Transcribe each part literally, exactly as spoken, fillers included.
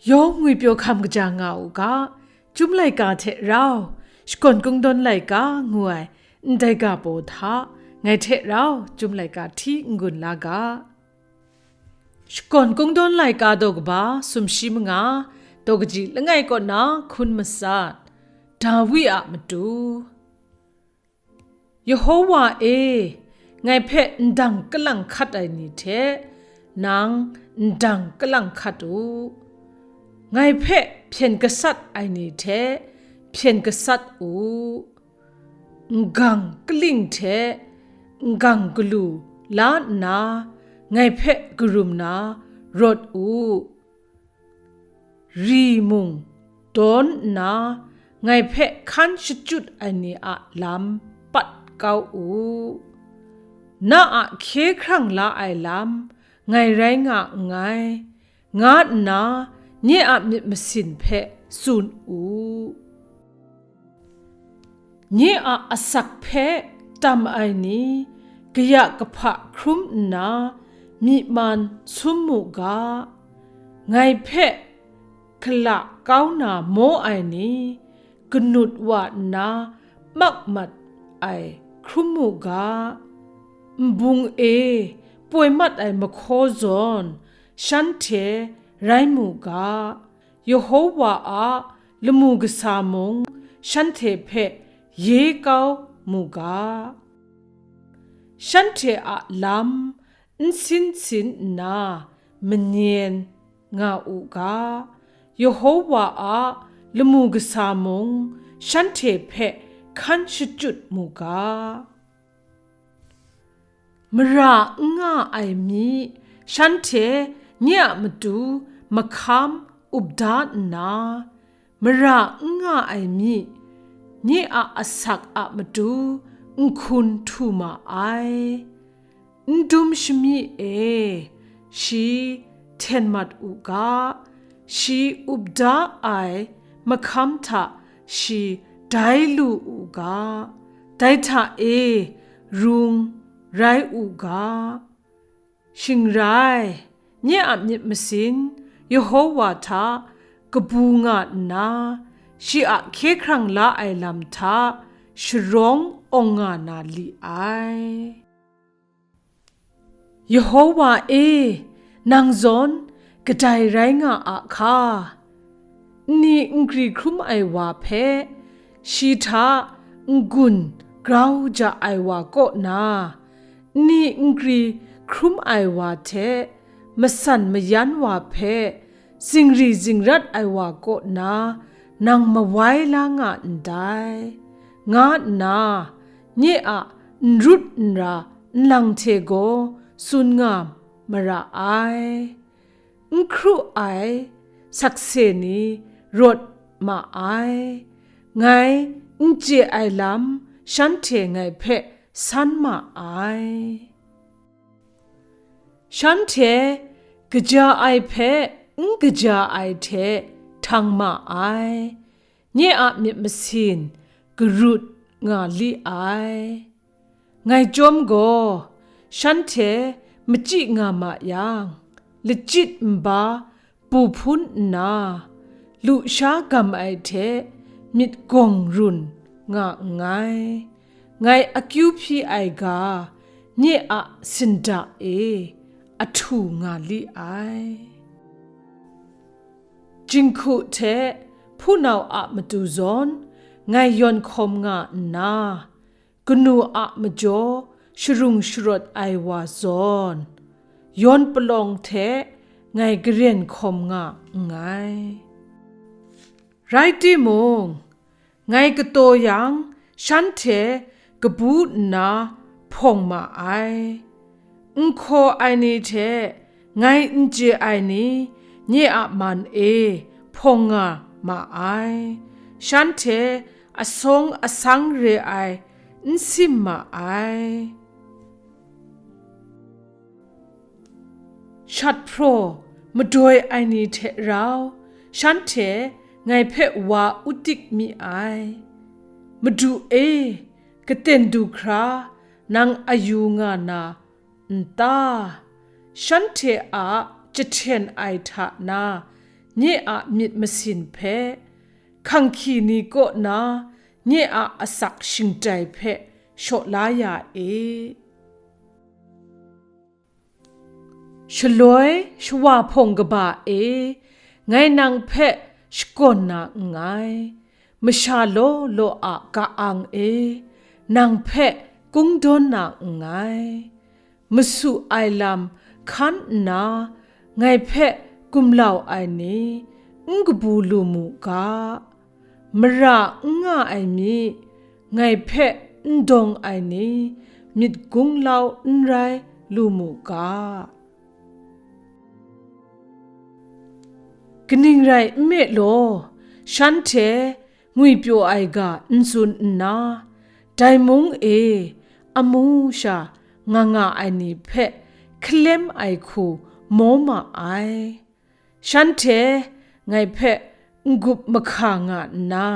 Yawng ngwipyaw hkam kaja nga u ga, Chyum laika hte rau, Shakawn Kungdawn laika ngu ai ndai ga baw hta, ngai hte rau Chyum laika hti n-gun la ga. Shakawn Kungdawn laika daw kaba sumshi manga, daw kaji langai kaw na hkun masat, Dawi a matu. Yehowa e, ngai hpe ndang kalang hkat ai ni hte nang ndang kalang hkat u. Ngai hpe hpyen gasat ai ni hte hpyen gasat u. N-gang kaling hte n-gang galu la nna, ngai hpe karum na rawt u. Ri mung dawn nna, ngai hpe hkan shachyut ai ni a lam pat kau u. Na a hkye hkrang la ai lam ngai rai nga nngai, nga nna nye a myit masin hpe tsun u. Nye a asak hpe tam ai ni, kaya kahpa hkrum nna myi man sum mu ga, ngai hpe hkala kau na maw ai ni, kanut wa nna mak mat ai hkrum mu ga, nbung e poi mat ai mahkaw zawn shanhte rai mu ga, Yehowa a lamu kasa mung shanhte hpe ye kau mu ga. Shanhte a lam n sin sin nna manyen nga u ga, Yehowa a lamu kasa mung shanhte hpe hkan shachyut mu ga. Mara n nga ai mi, shanhte nye a matu mahkam up da nna, mara n nga ai mi, nye a asak a matu nhkun htu ma ai. N dum shami e shi hten mat u ga, shi up da ai mahkam hta shi dai lu u ga, dai hta e rung rai u ga. Shing rai, nye a myit masin Yehowa hta kabu nga nna, shi a hkye hkrang la ai lam hta sharawng awng nga na li ai. Yehowa e, nang zawn kadai rai nga a hka? Nni nkri hkrum ai wa hpe, shi hta n-gun grau ja ai wa kaw na, nni nkri hkrum ai wa hte masan mayan wa hpe zingri zingrat ai wa kaw na nang mawai la nga ndai, nga nna nye a n rut n ra nlang hte gaw tsun nga mara ai. N hkru ai sakse ni rawt ma ai, ngai n chye ai lam shanhte ngai hpe san ma ai. Shanhte kaja ai hpe n kaja ai hte htang ma ai, nye a myit masin garut nga li ai. Ngai chyawm gaw, shanhte machyi nga ma yang, lachyit nba bu hpun nna, lusha gam ai hte myit gawng run nga nngai. Ngai akyu hpyi ai ga, nye a sinda e ahtu nga li ai. Jinghku hte hpunau a matu zawn ngai yawn hkawm nga nna, kanu a majaw sharung sharawt ai wa zawn, yawn palawng hte ngai garen hkawm nga nngai. Rai timung, ngai kataw yang, shanhte kabu nna hpawng ma ai. N hkaw ai ni hte ngai n chye ai ni, nye a man e hpawng nga ma ai. Shanhte asawng asang re ai n sim ma ai. Shat hpraw madoi ai ni hte rau, shanhte ngai hpe wa u tik mi ai. Madu e, katen du hkra nang a yu nga na n ta? Shanhte a jahten ai hta na, nye a myit masin hpe, hkanghki ni kaw na nye a asak shingtai hpe shaw la ya e. Shaloi shawa hpawng kaba e, ngai nang hpe shakawn na nngai, masha law law a ka-ang e, nang hpe kungdawn na nngai. Masu ai lam hkan nna, ngai hpe gumlau ai ni, n kabu lu mu ga. Mara n nga ai mi, ngai hpe n dawng ai ni, myit gunglau n rai lu mu ga. Kaning rai nme law, shanhte ngwipyaw ai ga n tsun nna, dai mung e amu sha nga nga ai ni hpe hkalem ai hku maw ma ai. Shanhte ngai hpe n-gup mahka nga nna,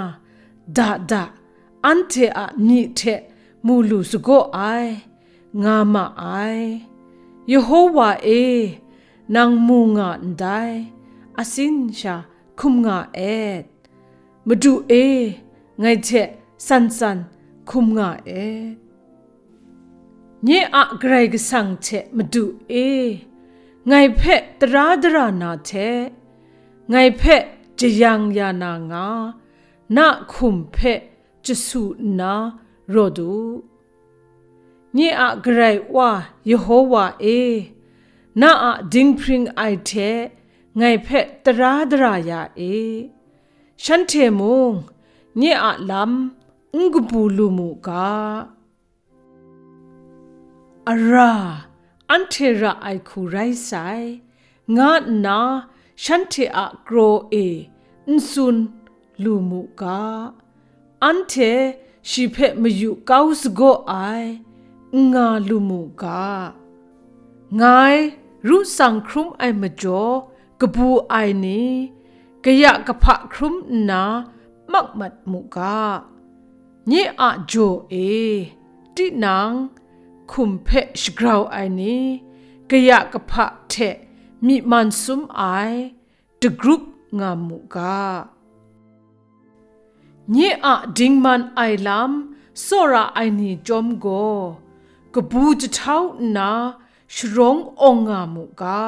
da da, anhte a myi hte mu lu sagaw ai, nga ma ai. Yehowa e, nang mu nga ndai, asin sha hkum nga et. Madu e, ngai hte san san hkum nga et. Nye a Karai Kasang hte Madu e, ngai hpe tara dara na hte, ngai hpe jayang ya na nga, na hkum hpe jasu nna rawt u. Nye a Karai Wa Yehowa e, na a dinghpring ai hte ngai hpe tara dara ya e. Shanhte mung nye a lam n kabu lu mu ga. Ara, anhte ra ai hku rai sai, nga nna shanhte a kraw e n tsun lu mu ga. Anhte shi hpe mayu kau sagaw ai, n nga lu mu ga. Ngai ru tsang hkrum ai majaw, kabu ai ni, kaya kahpa hkrum nna mak mat mu ga. Nye a jaw e, tinang hkum hpe shagrau ai ni, kaya kahpa hte myi man sum ai, dagrup nga mu ga. Nye a dingman ai lam tsawra ai ni chyawm gaw, kabu jahtau nna sharawng awng nga mu ga.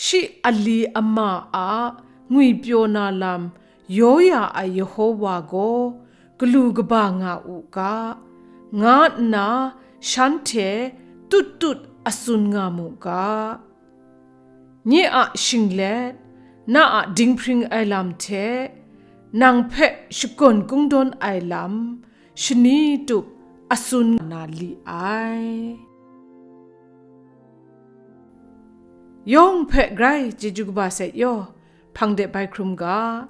Shi ali ama a ngwipyaw na lam yaw ya ai Yehowa gaw galu kaba nga u ga, nga nna shanhte tut tut a tsun nga mu ga. Nye a shinglet, na a dinghpring ai lam hte, nang hpe shakawn kungdawn ai lam, shani tup a tsun na li ai. Yawng hpe grai chyeju kaba sai yaw, hpang de bai hkrum ga.